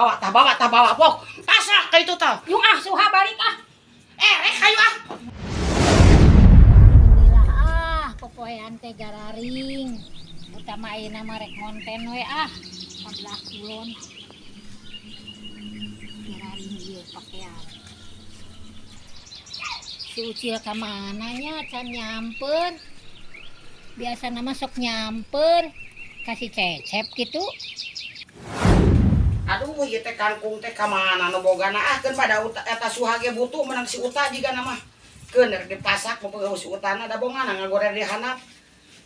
Bawa tah, bawa tah, bawa pok. Pasak ka itu tah. Yung ah, Suha, balik ah. Eh, rek hayu ah. Alhamdulillah ah, popoean teh gararing. Utama ayeuna mah rek ngonten we ah. Kabelah kulon. Gararing ieu pakean. Si Ucil ka mana nya, can nyamper. Biasa nama sok nyamper. Kasih Cecep gitu. Aduh, ieu teh kangkung teh ka mana nu bogana ah, keun pada uta, eta Suha ge butuh menang si Uta jiga nama. Keun rek dipasak mau si Utana da bongana ngagoreng di handap.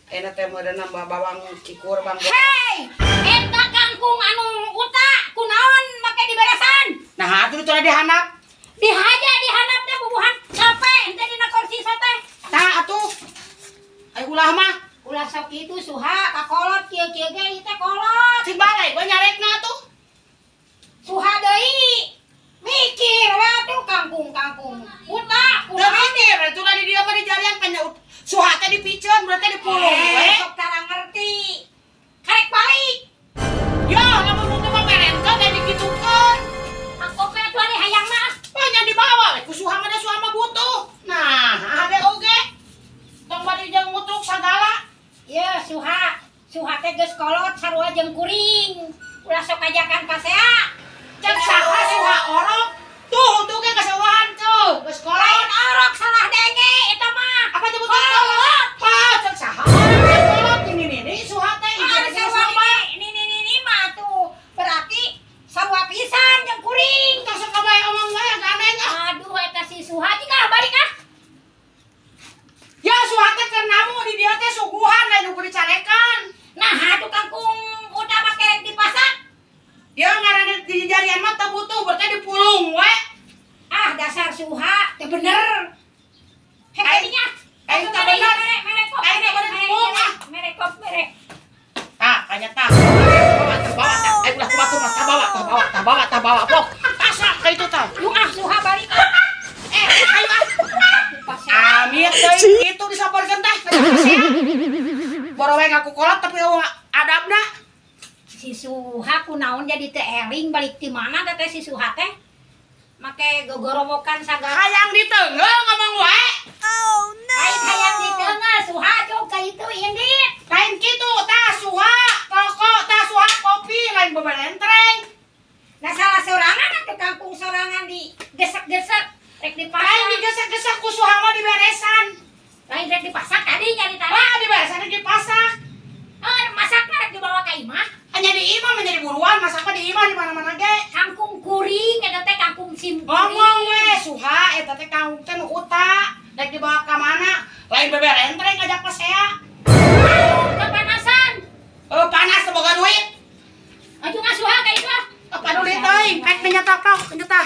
Ayeuna teh meureun nambah bawang cikur bang. Hei, eta kangkung anu Uta kunaon make diberesan? Nah, atuh itu di handap. Dihaja di handapna, bubuhan capek ente dina kursi sate. Tah atuh. Ayo ulah mah. Ulah sok itu, Suha, kakolot kieu-kieu ge ieu teh kolot. Cing balai gua nyarekna atuh. Suha deui. Mikir we atuh, kangkung-kangkung. Uta Teu kunaon? Mikir, itu di dia mah di jarian panya Suha teh dipiceun berarti dipulung Eh, we. Sok tara ngerti. Karek balik. Ya, lamun mun mah merenkeun dan dikitukeun. Aku pe atuh ari hayangna. Banyak dibawa we ku Suha mah, da Suha mah butuh. Nah, ada oge. Tong bari jeung ngutruk sagala. Ye, Suha. Suha teh geus kolot sarua jeung kuring. Ulah sok ajakan pasea. Cek saha Suha orok? Tuh, tuh ge kasawahan tuh. Geus kolot. Lain orok, salah denge eta mah. Apa nyebut kolot? Pa, cek saha orok kolot ini ini Suha teh Ah, ieu sarua sama. Ini mah tuh. Berarti sarua pisan jeung kuring. Tong sok kabae omong wae gandeng ah. Aduh, eta si Suha jika balik ah. Ya, Suha teh keur namu di dieu teh suguhan lain nu dicarekan. Nah, atuh kangkung udah make rek dipasak. Ya, ngaranna di jarian mah teu butuh berarti dipulung we. Ah, dasar Suha, teu bener. Hei, Aing- nya. aing teu bener. Mere kop, Aing teu bener dipulung, ah. Mere kop, mere. Tah, kanya tah. Bawa tah, bawa tah. Ayo ulah ku batur mah, tah bawa, tah bawa, tah bawa, tah bawa pok. Pasak ka itu tah. Yung ah, Suha, balik ah. Eh, ayo ah. Pasea. Amit deui itu disamperkeun teh. Boro we ngaku kolot tapi eueuh adabna. Si Suha kunaon jadi teu eling, balik ti mana teh si Suha teh? Make gogorowokan sagala. Hayang diteungeul ngomong wae. Lain hayang diteungeul, Suha, jauh ka itu indit. Lain kitu tah Suha, rokok tah Suha, kopi lain bebelentreng. Nah, salah sorangan atuh, kangkung sorangan di gesek-gesek rek dipasak. Lain digesek-gesek ku Suha mah diberesan. Lain rek dipasak tadi nyari tadi. Wah, diberesan rek dipasak. Ah, masakna rek dibawa ka imah. Hanya di imah menjadi buruan, masak mah di imah di mana-mana ge. Kangkung kuring eta teh, kangkung sim kuring. Ngomong we Suha, eta teh kangkung teh nu Uta. Rek dibawa ka mana? Lain beberentreng ngajak pasea. Kepanasan. Eh, panas teu boga duit. Aju ngasuha ka itu ah. Apa duit teuing? Pek nyata pok, nyata.